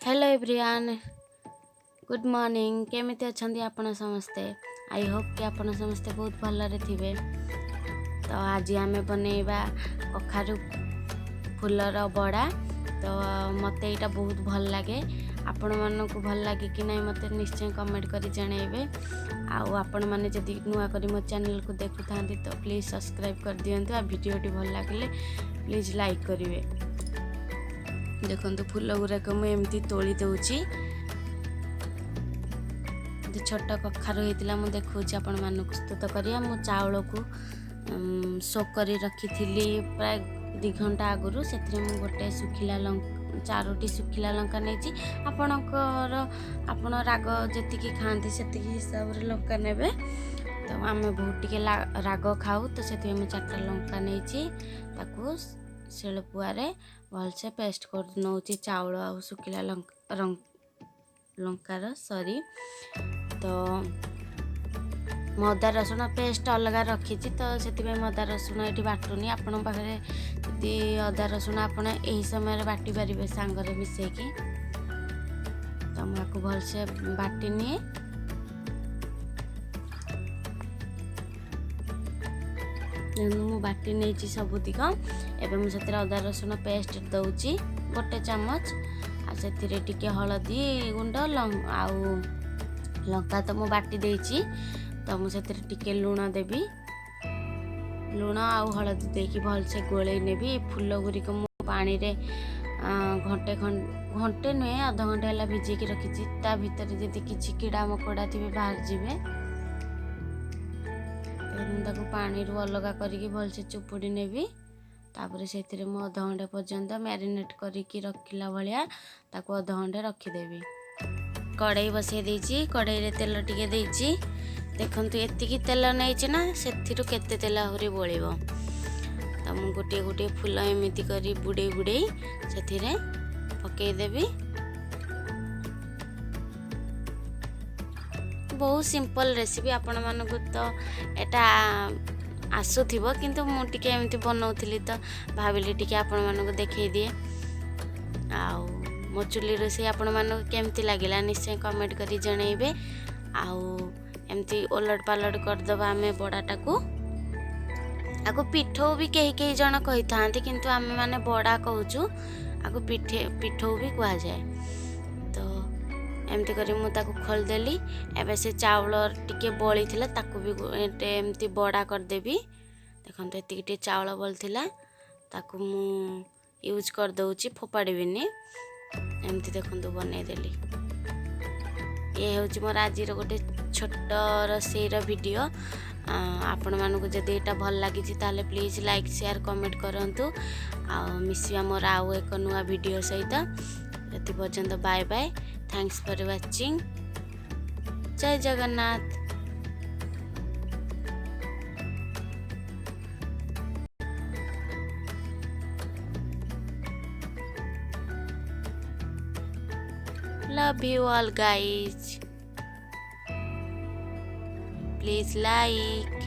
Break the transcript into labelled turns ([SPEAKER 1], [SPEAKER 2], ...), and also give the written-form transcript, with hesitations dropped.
[SPEAKER 1] Hello everyone, good morning. କେମିତି ଅଛନ୍ତି ଆପଣ ସମସ୍ତେ? I Hope କି ଆପଣ ସମସ୍ତେ ବହୁତ ଭଲରେ ଥିବେ। ତ ଆଜି ଆମେ ବନେଇବା କଖାରୁ ଫୁଲର ବଡ଼ା। ତ ମୋତେ ଏଇଟା ବହୁତ ଭଲ ଲାଗେ। ଆପଣମାନଙ୍କୁ ଭଲ ଲାଗେ କି ନାହିଁ, ମୋତେ ନିଶ୍ଚୟ କମେଣ୍ଟ କରି ଜଣାଇବେ। ଆଉ ଆପଣମାନେ ଯଦି ନୂଆ କରି ମୋ ଚ୍ୟାନେଲକୁ ଦେଖୁଥାନ୍ତି, ତ ପ୍ଲିଜ୍ ସବସ୍କ୍ରାଇବ୍ କରିଦିଅନ୍ତୁ ଆଉ ଭିଡ଼ିଓଟି ଭଲ ଲାଗିଲେ ପ୍ଲିଜ୍ ଲାଇକ୍ କରିବେ। ଦେଖନ୍ତୁ, ଫୁଲ ଗୁଡ଼ାକ ମୁଁ ଏମିତି ତୋଳି ଦେଉଛି। ଛୋଟ କଖାରୁ ହେଇଥିଲା, ମୁଁ ଦେଖାଉଛି ଆପଣମାନଙ୍କୁ। ପ୍ରସ୍ତୁତ କରିବା, ମୁଁ ଚାଉଳକୁ ସୋକ୍ କରି ରଖିଥିଲି ପ୍ରାୟ 2 ଘଣ୍ଟା ଆଗରୁ। ସେଥିରେ ମୁଁ ଗୋଟେ ଶୁଖିଲା ଲଙ୍କା, ଚାରୋଟି ଶୁଖିଲା ଲଙ୍କା ନେଇଛି। ଆପଣଙ୍କର ଆପଣ ରାଗ ଯେତିକି ଖାଆନ୍ତି, ସେତିକି ହିସାବରେ ଲଙ୍କା ନେବେ। ତ ଆମେ ବହୁତ ଟିକେ ରାଗ ଖାଉ, ତ ସେଥିପାଇଁ ମୁଁ ଚାରିଟା ଲଙ୍କା ନେଇଛି। ତାକୁ ଶିଳପୁଆରେ ଭଲସେ ପେଷ୍ଟ କରି ନେଉଛି, ଚାଉଳ ଆଉ ଶୁଖିଲା ଲଙ୍କା ଲଙ୍କାର ସରି। ତ ମୁଁ ଅଦା ରସୁଣ ପେଷ୍ଟ ଅଲଗା ରଖିଛି, ତ ସେଥିପାଇଁ ମୁଁ ଅଦା ରସୁଣ ଏଠି ବାଟୁନି। ଆପଣଙ୍କ ପାଖରେ ଯଦି ଅଦା ରସୁଣ, ଆପଣ ଏହି ସମୟରେ ବାଟି ପାରିବେ ସାଙ୍ଗରେ ମିଶାଇକି। ତ ମୁଁ ଆକୁ ଭଲସେ ବାଟି ନିଏ। ମୁଁ ବାଟି ନେଇଛି ସବୁତିକ। ଏବେ ମୁଁ ସେଥିରେ ଅଦା ରସୁଣ ପେଷ୍ଟ ଦେଉଛି ଗୋଟେ ଚାମଚ, ଆଉ ସେଥିରେ ଟିକେ ହଳଦୀ ଗୁଣ୍ଡ ଆଉ ଲଙ୍କା ତ ମୁଁ ବାଟି ଦେଇଛି, ତ ମୁଁ ସେଥିରେ ଟିକେ ଲୁଣ ଦେବି। ଲୁଣ ଆଉ ହଳଦୀ ଦେଇକି ଭଲସେ ଗୋଳେଇ ନେବି। ଏ ଫୁଲ ଗୁଡ଼ିକ ମୁଁ ପାଣିରେ ଘଣ୍ଟେ, ଘଣ୍ଟେ ନୁହେଁ, ଅଧଘଣ୍ଟେ ହେଲା ଭିଜେଇକି ରଖିଛି। ତା ଭିତରେ ଯଦି କିଛି କୀଡ଼ା ମକୋଡ଼ା ଥିବେ, ବାହାରି ଯିବେ। ମୁଁ ତାକୁ ପାଣିରୁ ଅଲଗା କରିକି ଭଲସେ ଚୁପୁଡ଼ି ନେବି। ତାପରେ ସେଥିରେ ମୁଁ ଅଧଘଣ୍ଟେ ପର୍ଯ୍ୟନ୍ତ ମ୍ୟାରିନେଟ୍ କରିକି ରଖିଲା ଭଳିଆ ତାକୁ ଅଧଘଣ୍ଟେ ରଖିଦେବି। କଡ଼େଇ ବସେଇ ଦେଇଛି, କଡ଼େଇରେ ତେଲ ଟିକେ ଦେଇଛି। ଦେଖନ୍ତୁ, ଏତିକି ତେଲ ନେଇଛି ନା, ସେଥିରୁ କେତେ ତେଲ ଆହୁରି ବଳିବ। ତ ମୁଁ ଗୋଟିଏ ଗୋଟିଏ ଫୁଲ ଏମିତି କରି ବୁଡ଼େଇ ବୁଡ଼େଇ ସେଥିରେ ପକେଇଦେବି। ବହୁତ ସିମ୍ପଲ୍ ରେସିପି। ଆପଣମାନଙ୍କୁ ତ ଏଇଟା ଆସୁଥିବ, କିନ୍ତୁ ମୁଁ ଟିକେ ଏମିତି ବନଉଥିଲି, ତ ଭାବିଲି ଟିକେ ଆପଣମାନଙ୍କୁ ଦେଖେଇ ଦିଏ। ଆଉ ମୋ ଚୁଲି ରୋଷେଇ ଆପଣମାନଙ୍କୁ କେମିତି ଲାଗିଲା, ନିଶ୍ଚୟ କମେଣ୍ଟ କରି ଜଣାଇବେ। ଆଉ ଏମିତି ଓଲଟ ପାଲଟ କରିଦେବା ଆମେ ବଡ଼ାଟାକୁ। ଆକୁ ପିଠଉ ବି କେହି କେହି ଜଣ କହିଥାନ୍ତି, କିନ୍ତୁ ଆମେମାନେ ବଡ଼ା କହୁଛୁ। ଆକୁ ପିଠଉ ବି କୁହାଯାଏ। ତ ଏମିତି କରି ମୁଁ ତାକୁ ଖୋଲିଦେଲି। ଏବେ ସେ ଚାଉଳ ଟିକେ ବଳିଥିଲା, ତାକୁ ବି ଏମିତି ବଡ଼ା କରିଦେବି। ଦେଖନ୍ତୁ, ଏତିକି ଟିକେ ଚାଉଳ ବଳିଥିଲା, ତାକୁ ମୁଁ ୟୁଜ୍ କରିଦେଉଛି, ଫୋପାଡ଼ିବିନି। ଏମିତି ଦେଖନ୍ତୁ, ବନେଇଦେଲି। ଇଏ ହେଉଛି ମୋର ଆଜିର ଗୋଟେ ଛୋଟ ରୋଷେଇର ଭିଡ଼ିଓ। ଆପଣମାନଙ୍କୁ ଯଦି ଏଇଟା ଭଲ ଲାଗିଛି, ତାହେଲେ ପ୍ଲିଜ୍ ଲାଇକ୍, ସେୟାର, କମେଣ୍ଟ କରନ୍ତୁ। ଆଉ ମିଶିବା ମୋର ଆଉ ଏକ ନୂଆ ଭିଡ଼ିଓ ସହିତ। ଏଥି ପର୍ଯ୍ୟନ୍ତ bye bye, thanks for watching. Jay Jagannath. Love you all guys. Please like.